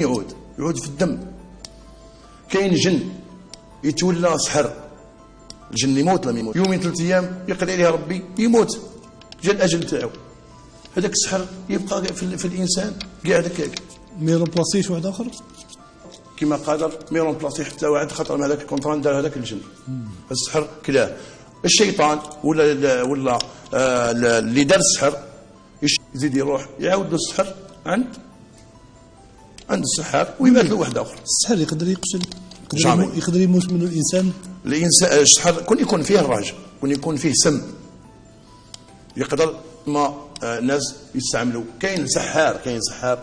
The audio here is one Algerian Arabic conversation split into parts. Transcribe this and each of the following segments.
يعود في الدم. كاين جن يتولى سحر، الجن يموت لم يموت يومين 3 ايام يقضي عليه ربي يموت، جا الاجل تاعو. هذاك السحر يبقى في الانسان قاعد هكاك، ما يرومبلاسيش واحد اخر كما قادر ما يرومبلاسي حتى واحد، خاطر من هذاك ال contrat دار هذاك الجن. السحر كلاه الشيطان ولا اللي دار السحر يزيد يروح يعاود له السحر عند السحار ويبات له واحد اخر. السحر يقدر يقتل، يقدر يموت منه الانسان. الانسان السحر كون يكون فيه الرهج، كون يكون فيه سم، يقدر ما ناس يستعملوا. كاين سحار، كاين سحار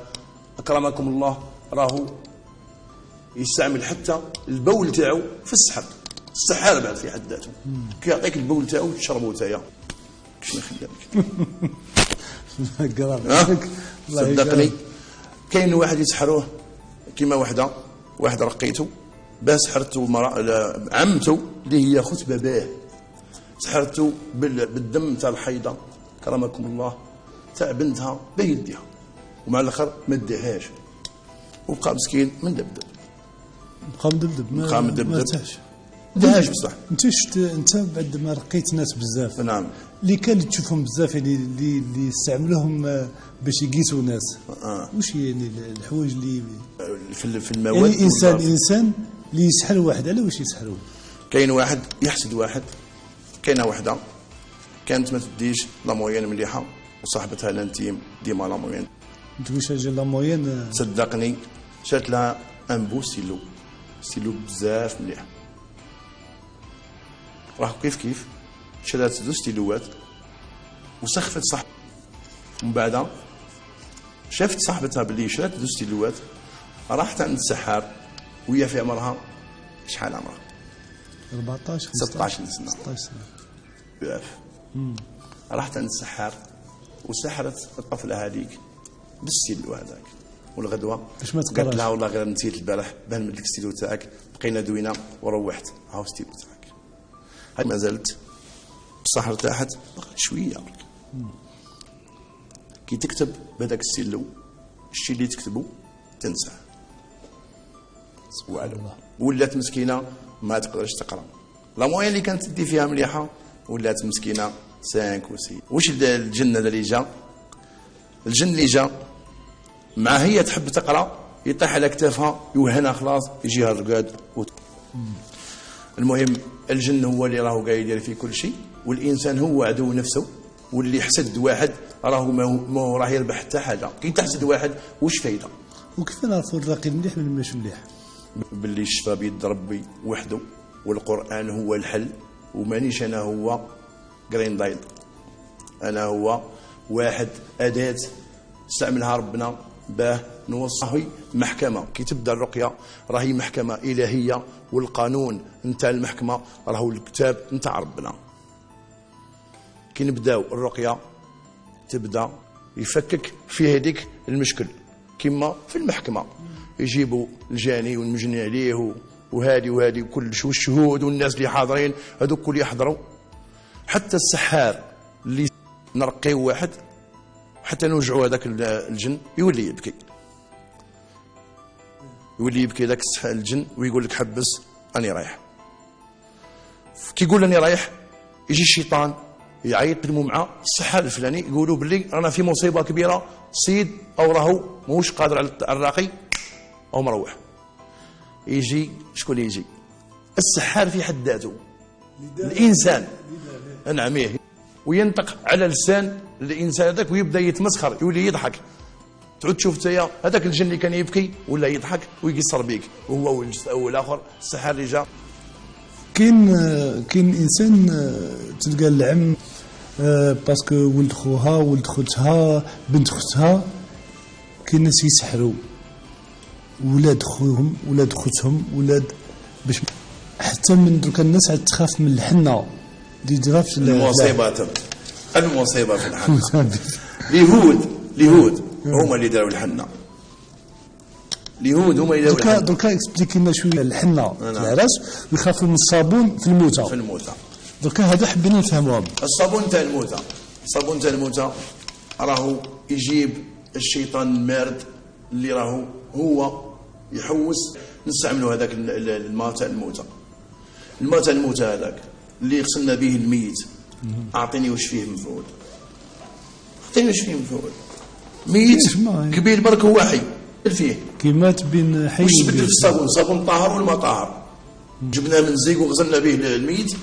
اكرمكم الله راهو يستعمل حتى البول تاعو في السحر. السحار بعد في حد ذاته كيعطيك البول تاعو تشربو تايا كش ما خلالك. صدقني كاين واحد يسحروه كيما واحد رقيته باه سحرته عمته اللي هي خت باباه، سحرته بالدم تاع الحيضة كرمكم الله تاع بنتها باه يديها، ومع الاخر ما داهاش وبقى مسكين مندبدب. بقى مدبدب، بقى مدبدب، ما ارتاحش، داهاش بصح. انت شفت انت بعد ما رقيت ناس بزاف، نعم، اللي كان تشوفهم بزاف يعني اللي يستعملوهم باش يقيسوا ناس. واش يعني الحوايج اللي في المواد؟ يعني انسان اللي يسحر واحد، على واش يسحروا؟ كاين واحد يحسد واحد، كاينه وحده كانت ما تديش la moyenne مليحة وصاحبتها l'intime ديما la moyenne. تقولش اجي la moyenne؟ صدقني شات لها un beau stylo، stylo بزاف مليح، راه كيف كيف شرات زوج ستيلوات وسخفت صاحب. ومن بعد شافت صاحبتها باللي شرات زوج ستيلوات، راحت عند السحار وهي في عمرها شحال عمرها؟ 14 16 سنة. 16 سنة. بزاف. راحت عند السحار وسحرت الطفلة هذيك بالستيلو هذاك، والغدوه باش ما تقراش قالت لها والله غير نسيت البارح باه نمد لك الستيلو تاعك، بقينا دوينا وروحت هاو ستيلو تاعك. هاي ما زالت بصح ارتاحت بقات شوية. كي تكتب بهذاك الستيلو الشيء اللي تكتبه تنساه والو، ولات مسكينه ما تقدرش تقرا. la moyenne اللي كانت تدي فيها مليحة ولات مسكينه 5 و 6. واش الجن هذا اللي جا؟ الجن اللي جا مع هي تحب تقرا يطيح على كتافها يوهنها خلاص يجيها الرقاد. المهم الجن هو اللي راهو قاعد يدير فيه كل شيء، والانسان هو عدو نفسه، واللي حسد واحد راهو ما هو راه يربح حتى حاجة. كي تحسد واحد واش فايده؟ وكيف نعرفوا الراقي المليح من مش مليح؟ باللي الشفاء بيد ربي وحده، والقران هو الحل، ومانيش انا هو جرين دايل، انا هو واحد اداه استعملها ربنا باه نوصي محكمة. كي تبدا الرقية راهي محكمة الهيه، والقانون نتاع المحكمة راهو الكتاب نتاع ربنا. كي نبداو الرقية تبدا يفكك في هذيك المشكل، كما في المحكمة يجيبوا الجاني والمجني عليه وهادي وهادي وكل والشهود والناس اللي حاضرين هذوك كل يحضروا، حتى السحار اللي نرقيو واحد حتى نوجعوا هذاك الجن يولي يبكي، يولي يبكي ذاك الجن ويقول لك حبس اني رايح. كي يقول اني رايح يجي الشيطان يعيط مع السحار الفلاني يقولوا باللي رانا في مصيبة كبيرة، السيد او راهو ماهوش قادر على الراقي او مروح. يجي شكون يجي؟ السحار في حد ذاته الانسان، نعم، وينطق على لسان الانسان هذاك ويبدا يتمسخر يولي يضحك. تعود تشوف تيا هذاك الجن اللي كان يبكي ولا يضحك ويقصر بيك، وهو والاخر السحار اللي جا. كاين انسان تلقى العم parce que ولد خوها ولد خوتها بنت خوتها، كاين ناس يسحروا ولاد خوهم ولاد خوتهم ولاد، باش حتى من درك الناس عاد تخاف من الحنة اللي يديرها في المصيبة. المصيبة في الحنة اليهود هما اللي داروا الحنة، اليهود هما اللي داروا الحنة. دركا expliquer لنا شوية الحنة في العراس، ويخافوا من الصابون في الموتى. في الموتى دركا هذا حبينا نفهموها. الصابون تاع الموتى، الصابون تاع الموتى راهو يجيب الشيطان المارد اللي راهو هو يحوس نستعملوا هذاك الماء تاع الموتى، الماء تاع الموتى هذاك اللي غسلنا به الميت. اعطيني واش فيه مفعول، اعطيني واش فيه مفعول. ميت كبير برك هو حي فيه كي مات بين حي. واش تبدل في الصابون؟ الصابون طاهر ولا ما طاهر؟ جبناه من الزيق وغسلنا به الميت،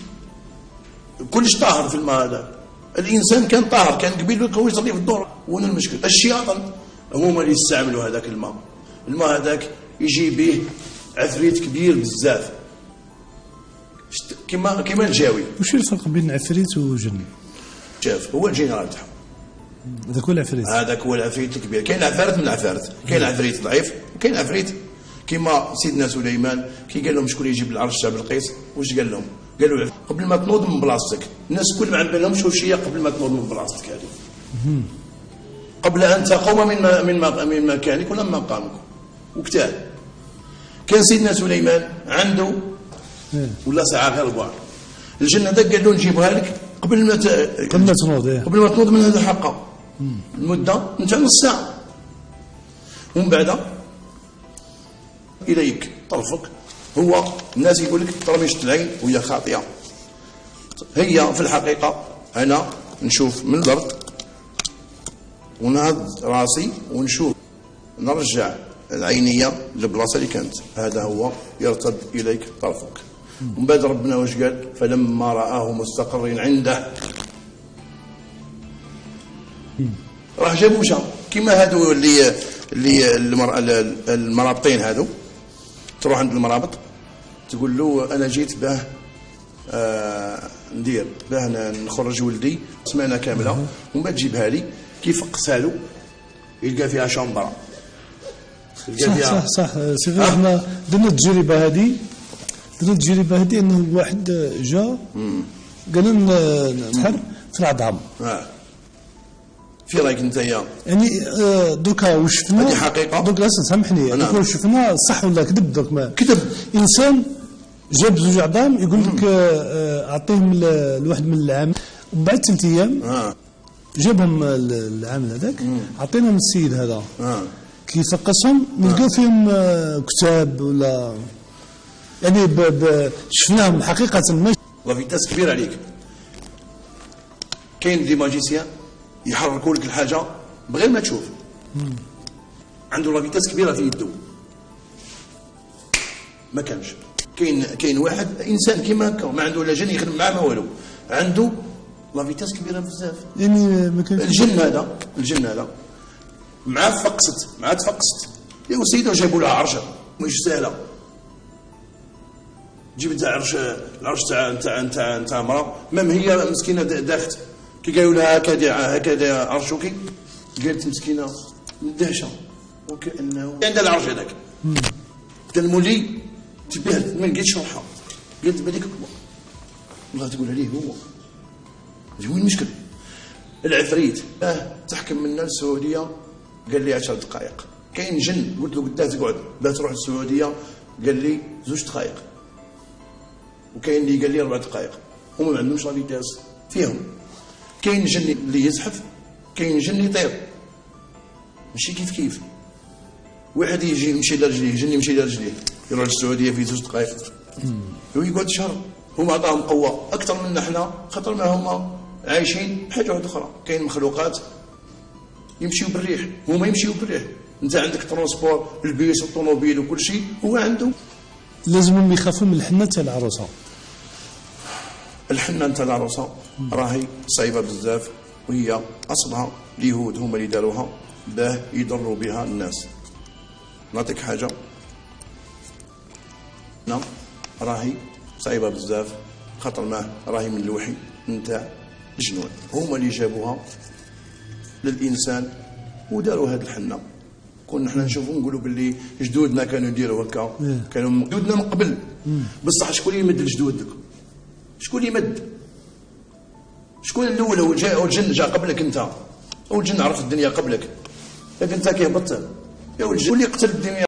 كلش طاهر في الماء هذا. الانسان كان طاهر، كان قبيل هو يصلي في الدور. وين المشكل؟ الشياطين هما اللي يستعملوا هذاك الماء. الماء هذاك يجي به عفريت كبير بزاف كيما الجاوي. وش الفرق بين عفريت وجن؟ شاف هو الجنرال تاعهم هذاك هو العفريت، هذاك هو العفريت الكبير. كاين عفارت من العفارت، كاين عفريت ضعيف وكاين عفريت كيما سيدنا سليمان كي قال لهم شكون يجيب العرش تاع بلقيس، واش قال لهم؟ قالوا قبل ما تنوض من بلاصتك. الناس كل ما عند بالهمش واش هي قبل ما تنوض من بلاصتك هذه، قبل ان تقوم من مكانك ولا من مقامك. وكتاب كان سيدنا سليمان عنده ولا ساعة غير ربع الجن هذاك قال له نجيبها لك قبل ما تنوض، قبل ما تنوض من هذا الحقه المدة نتاع نص ساعة، ومن بعد اليك طرفك. هو الناس يقول لك ترميش العين وهي خاطئه. هي في الحقيقة انا نشوف من الارض ونهض راسي ونشوف، نرجع العينية للبلاصه اللي كانت. هذا هو يرتد اليك طرفك. ومن بعد ربنا واش قال؟ فلما رآه مستقر عنده. راه جابوشا كيما هادو اللي المرابطين هادو. تروح عند المرابط تقول له انا جيت باه ندير باه نخرج ولدي سمانه كاملة، ومن بعد تجيبها لي. كيف قسها له يلقى فيها شامبره. صح صح صح c'est vrai. احنا درنا التجربة هذه، درنا التجربة هذه انه واحد جا قال لنا نسحر في العظام. في رايك انت يا يعني دوكا واش شفنا؟ هذه حقيقة. دوك سامحني، دوكا واش شفنا صح ولا كذب؟ دوك ما كذب. انسان جاب زوج عظام يقول لك اعطيهم لواحد من العام، ومن بعد 3 ايام جابهم العامل هذاك، عطيناهم السيد هذا. كي فقصهم نلقاو فيهم كتاب ولا يعني شفناهم حقيقة. ما la vitesse كبيرة عليك. كاين des magiciens يحركوا لك الحاجة بغير ما تشوف. عنده la vitesse كبيرة في يده. ما كانش كاين واحد انسان كيما هكا ما عنده لا جن يخدم معاه ما والو، عنده la vitesse كبيرة بزاف. يعني ما كانش الجن هذا، الجن هذا مع فقست، مع تفقست يا سيدي جابوا لها عرشه مش سهلة. جيب انت عرش، العرش تاع تاع تاع تاع امراة، même هي مسكينه داخت كي قالوا لها هكذا هكذا عرشك، قالت مسكينه مدهشه وكانه عندها العرش هذاك. المولي تبهت ما لقيتش روحها، قالت بالك والله تقول عليه هو وين المشكل؟ العفريت تحكم منا للسعودية قال لي 10 دقائق. كاين جن قلت له قداه تقعد باه تروح للسعودية، قال لي 2 دقائق، وكاين اللي قال لي 4 دقائق. هما ما عندهمش la vitesse فيهم. كاين جن اللي يزحف، كاين جن يطير، ماشي كيف كيف. واحد يجي يمشي لرجليه، جن يمشي لرجليه يروح للسعودية في 2 دقائق ويقعد شهر. هما عطاهم قوة اكثر منا حنا، خاطر ما هما عايشين بحاجة واحدة اخرى. كاين مخلوقات يمشيو بالريح، هما يمشيو بالريح. انت عندك transport، ال bus والطوموبيل وكل شيء، هو عنده. لازمهم يخافوا من الحنة تاع العروسة. الحنة تاع العروسة راهي صعيبة بزاف، وهي اصلها اليهود هما اللي داروها باه يضروا بها الناس. نعطيك حاجة، راهي صعيبة بزاف خاطر ما راهي من الوحي نتاع الجنون، هما اللي جابوها للانسان وداروا هذه الحنة. كنا حنا نشوفوا نقولوا باللي جدودنا كانوا يديروا هكا، كانوا جدودنا من قبل. بصح شكون اللي يمد لجدودك؟ شكون اللي يمد؟ شكون الاول؟ هو جاء الجن، جاء قبلك انت، او الجن عرف الدنيا قبلك، لكن انت كي هبطت يا الجن اللي قتل الدنيا.